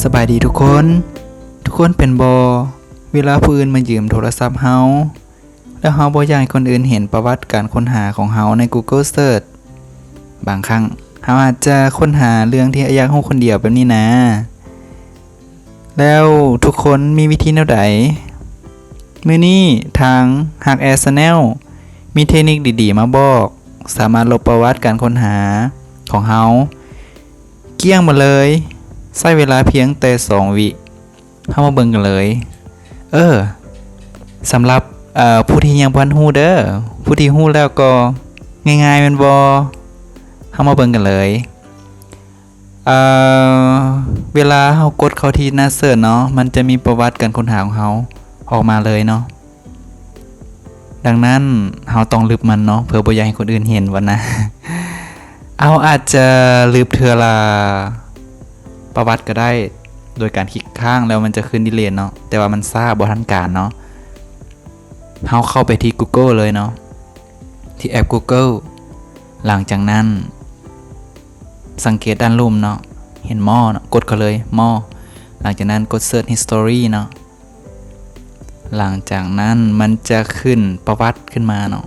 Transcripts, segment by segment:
ສະບາຍດີທຸກຄົນ. ທຸກຄົນເປັນບໍ່ ເວລາຜູ້ອື່ນມາຢືມໂທລະສັບເຮົາ ແລ້ວເຮົາບໍ່ຢາກໃຫ້ຄົນອື່ນເຫັນປະຫວັດການຄົ້ນຫາຂອງເຮົາໃນ Google Search? ບາງຄັ້ງເຮົາອາດຈະຄົ້ນຫາເລື່ອງທີ່ຢາກຮູ້ຄົນດຽວແບບນີ້ນະ. ແລ້ວທຸກຄົນມີວິທີແນວໃດ? ມື້ນີ້ທາງ Haq Air Channel ມີເທັກນິກດີໆມາບອກ, ສາມາດລົບປະຫວັດການຄົ້ນຫາຂອງເຮົາກ້ຽງໝົດເລີຍ, ໃຊ້ເວລາພຽງແຕ່ສອງວິ. ເຮົາມາເບິ່ງກັນເລີຍ. ເອີ ສຳລັບ ເອີ ຜູ້ທີ່ຍັງບໍ່ທັນຮູ້ເດີ, ຜູ້ທີ່ຮູ້ແລ້ວກໍງ່າຍໆແມ່ນບໍ່? ເຮົາມາເບິ່ງກັນເລີຍ. ເອີ ເວລາເຮົາກົດເຂົ້າທີ່ໜ້າ Search ເນາະ, ມັນຈະມີປະຫວັດການຄົ້ນຫາຂອງເຮົາອອກມາເລີຍເນາະ. ດັ່ງນັ້ນເຮົາຕ້ອງລຶບມັນເນາະ ເພື່ອບໍ່ຢາກໃຫ້ຄົນອື່ນເຫັນວ່ານະ. ເຮົາອາດຈະລຶບເທື່ອລະປະຫວັດກໍໄດ້ ໂດຍການຄລິກຄ້າງແລ້ວມັນຈະຂຶ້ນ delete ເນາະ, ແຕ່ວ່າມັນຊ້າ ບໍ່ທັນການເນາະ. ເຮົາເຂົ້າໄປທີ່ Google ເລີຍເນາະ, ທີ່ແອັບ Google. ຫຼັງຈາກນັ້ນ ສັງເກດດ້ານລຸ່ມເນາະ, ເຫັນ More ເນາະ, ກົດເຂົ້າເລີຍ More. ຫຼັງຈາກນັ້ນກົດ Search History ເນາະ. ຫຼັງຈາກນັ້ນມັນຈະຂຶ້ນປະຫວັດຂຶ້ນມາເນາະ.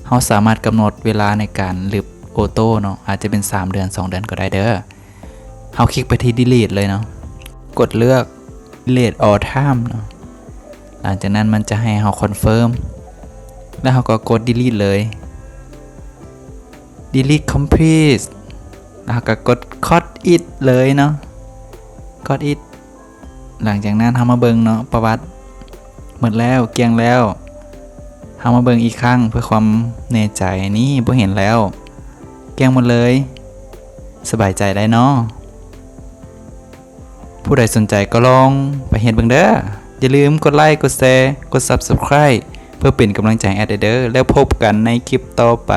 ເຮົາສາມາດກຳນົດເວລາໃນການລຶບໂອໂຕ້ເນາະ, ອາດຈະເປັນສາມເດືອນ ສອງເດືອນກໍໄດ້ເດີ. ເຮົາຄລິກໄປທີ່ Delete ເລີຍເນາະ, ກົດເລືອກ Delete All Time ເນາະ. ຫຼັງຈາກນັ້ນມັນຈະໃຫ້ເຮົາ Confirm ແລ້ວເຮົາກໍກົດ Delete ເລີຍ, Delete Complete ແລ້ວເຮົາກໍກົດ Cut It ເລີຍເນາະ, Cut It. ຫຼັງຈາກນັ້ນເຮົາມາເບິ່ງເນາະ, ປະຫວັດໝົດແລ້ວ, ກ້ຽງແລ້ວ. ເຮົາມາເບິ່ງອີກຄັ້ງເພື່ອຄວາມແນ່ໃຈ. ນີ້ ບໍ່ເຫັນແລ້ວ, ກ້ຽງໝົດເລີຍ. ສະບາຍໃຈໄດ້ເນາະ. ຜູ້ໃດສົນໃຈກໍລອງໄປເຮັດເບິ່ງເດີ. ຢ່າລືມກົດໄລ, ກົດແຊ, ກົດ Subscribe ເພື່ອເປັນກຳລັງໃຈໃຫ້ແອັດເດີ. ແລ້ວພົບກັນໃນຄລິບຕໍ່ໄປ.